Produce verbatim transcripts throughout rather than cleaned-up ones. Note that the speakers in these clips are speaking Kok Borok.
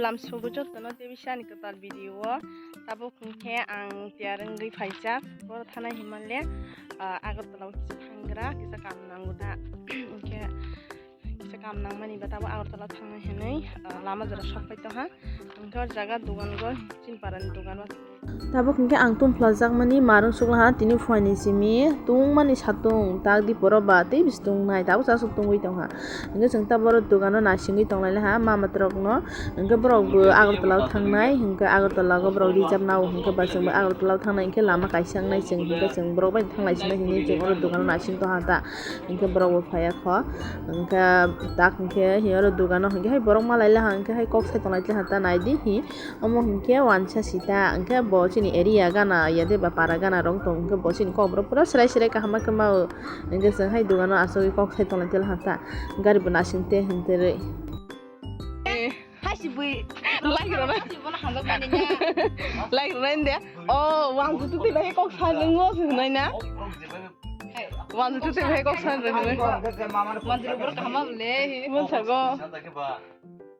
Salam sugo jotono tei bisa ani kwtal video o. Tabuk hwnkhe ang tiyar wngwi phaijak. Boro thana hinmale, ah, Agartala o kisa thangra, kisa kam nango da. Hwnkhe kisa kam nangmani ba tabuk Agartala o thangna hinwi, ah, lama jora sok pai tongha. Hwnkhe o jaga dogan go, Chinparani dogan o. Tabuk hwnkhe ang tumphla jakmani marung sukla ha, tini phuaini simi tungmani satung tak di poro ba tei bisi tungnai, tabuk chasuk tungwi tongha. Hwnkhe chwng ta borok dogano naisingwi tonglaila ha, mama borokno. Hwnkhe borok bo Agartala o thangnai, hwnkhe Agartala o borok reserve nao, hwnkhe ba chwngbo Agartala o thangnai, hwnkhe lama kaisa wngnai chwng, hwnkhe chwng borok bai thanglai sinai hinwi chwng oro dogano naising tongha ta. Hwnkhe borok bo phaiya kho, hwnkhe tak hwnkhe oro dogano hwnkhe hai borok malaila ha, hwnkhe hai kok sai tonglaitla ha ta naidi hi. Omo hwnkhe wansa sita, hwnkhe bo chini area gana ya de ba para gana rok tong, hwnkhe bo chini kokborok pura serai serai kaham khe ma-o. Hwnkhe chwng hai dogano asugwi kok sai tonglaitela hata, gari bo nasing te hinterwi. Hai si bui. Like rwna. Like rwna inde. Oh, wansa twi bai kok sa nwngo se hwnwi na? Wansa twi bai kok sa nwngo. Mantri borok kaham le. Mon sago.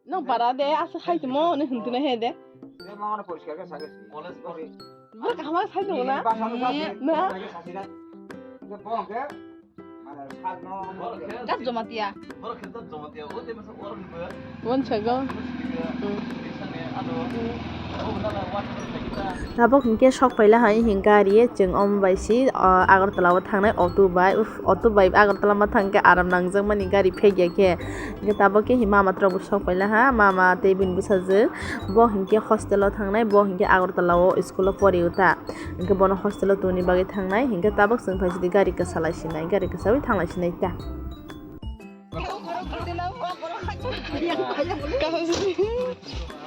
Nang para de, asa hai tongmo, ne hwn tongna he de. Boro kaham sai tongo na? Na? Jat Jamatia. Mon sago. Tabuk hwnkhe sok phaila hai hwnkhe gari chwng omo bai si, o, Agartala o thangnai auto bai, uff, auto bai Agartala ma thangkhe aram nangjakmani gari phekya khe. Hwnkhe tabuk khe mama rok bo sok phaila ha, mama tei bini bwsajwk bo hwnkhe hostel o thangnai, bo hwnkhe Agartala o school o pori o ta, hwnkhe bono hostel o tongni bagwi thangnai, hwnkhe tabuk chwng phaisidi gari kwsa lai sinai, gari kwsawi thanglai sinai ta.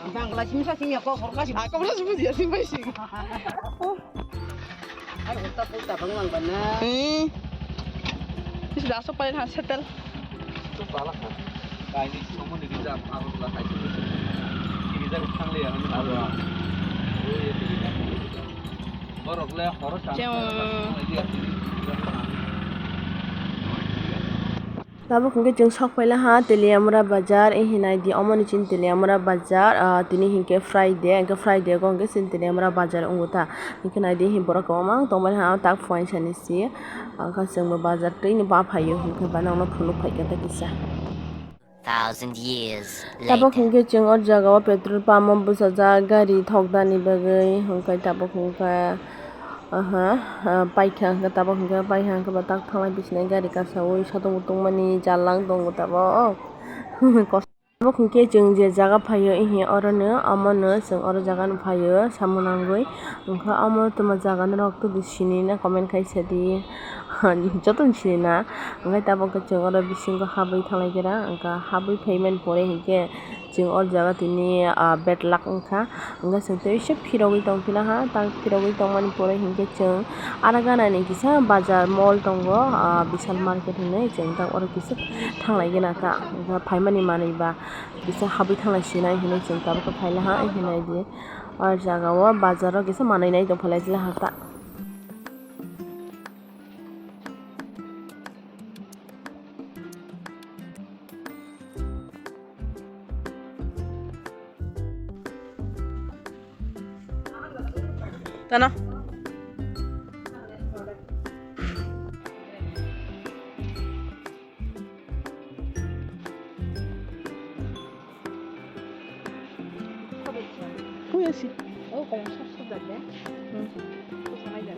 Bangla simi sa simi ko korka simi. Ako bro simi dia simi simi. Ai, ulta pulta bang lang bana. Hmm. Sisi da sok pale thang setel. Sok pala kha. Kaini somo ni rijak, abo la kaisi. Ini rijak thang le ya, ini abo. Oh, iya, iya. Borok le horo sa. Cheng. Tabuk hwnkhe chwng sok phaila ha Teliamura bazar, eh hinai di omo ni chini Teliamura bazar, ah, tini hwnkhe Friday, hwnkhe Friday o hwnkhe chini Teliamura bazar wngo ta, hwnkhe nai di borok kwbangma tongmani ha tak phuaini sani si, hwnkhe chwngbo bazar twi ni ba phaio hwnkhe bana uno phunuk phaikha ta kisa. Thousand years later. Tabuk hwnkhe chwng o jaga o petrol pump o bwsajak gari thokdani bagwi, hwnkhe tabuk hwnkhe, aha, ah, paikha hwnkhe tabuk hwnkhe paikha hwnkhe bo tak thanglai bisinai gari kasaui satung tungmani jalang tongo tabuk. Tabuk hwnkhe chwng je jaga phaio, ehe orono omono chwng oro jaga no phaio samung nangwi, hwnkhe omo tongma jaga norok tubui sinina comment khai sadi, jotono sinina, hwnkhe tabuk hwnkhe chwng oro bisingo habwi thanglai khe ra, hwnkhe habwi phaimani pore hwnkhe chwng o jaga tini, ah, bad luck wngkha, hwnkhe chwng tei se phirogwi tongphina ha, tak phirogwi tongmani pore hwnkhe chwng aro gana ni kisa bazar mall tongo, ah, Vishal market hinwi chwng tak oro kisa thanglai gana ta, hwnkhe phaimani manwi ba kisa habwi thanglai sinai hinwi chwng tabuk phaila ha, hinai di o jaga o bazar o kisa manwi nai tongphalaijla ha ta. Tano. Pui asi. Oh, kamu susah dah ya. Hmm. Susah aja.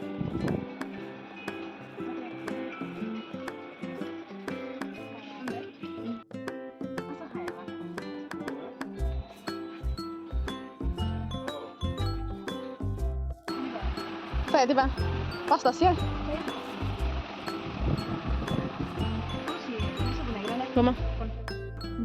Saya tiba. Pas tas ya. Mama.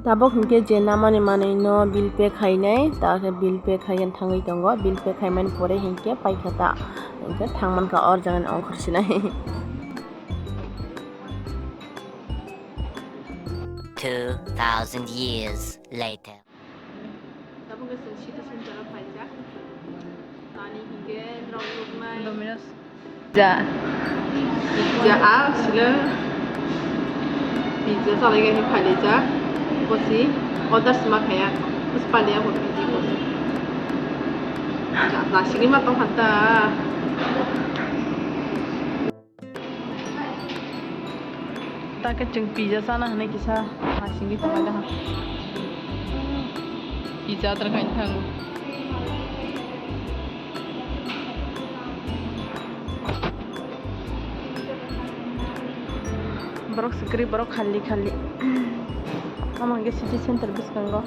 Tabuk hwnkhe je namani manwino bill pay khainai, ta khe bill pay khaiya thangwi tongo, bill pay khaimani pore hwnkhe paikha ta, hwnkhe thangmankha o jagani ongkhor sinai. Two thousand years later. Tabuk khe chwng city center o phaijak. Tani hinkhe norok nuknai. Domino's. Ja. Ja, a, silo. Pizza salai khe phailaijak. Bosi order sima khaya. Paliya bo piji bo. Lasini ma tong hata. Ta khe chwng pizza chana hinwi kisa lasini tonglaida ha. Pizza adra khaini thango. Borok se kwrwi, borok khali khali. Omo hwnkhe city center bwskango.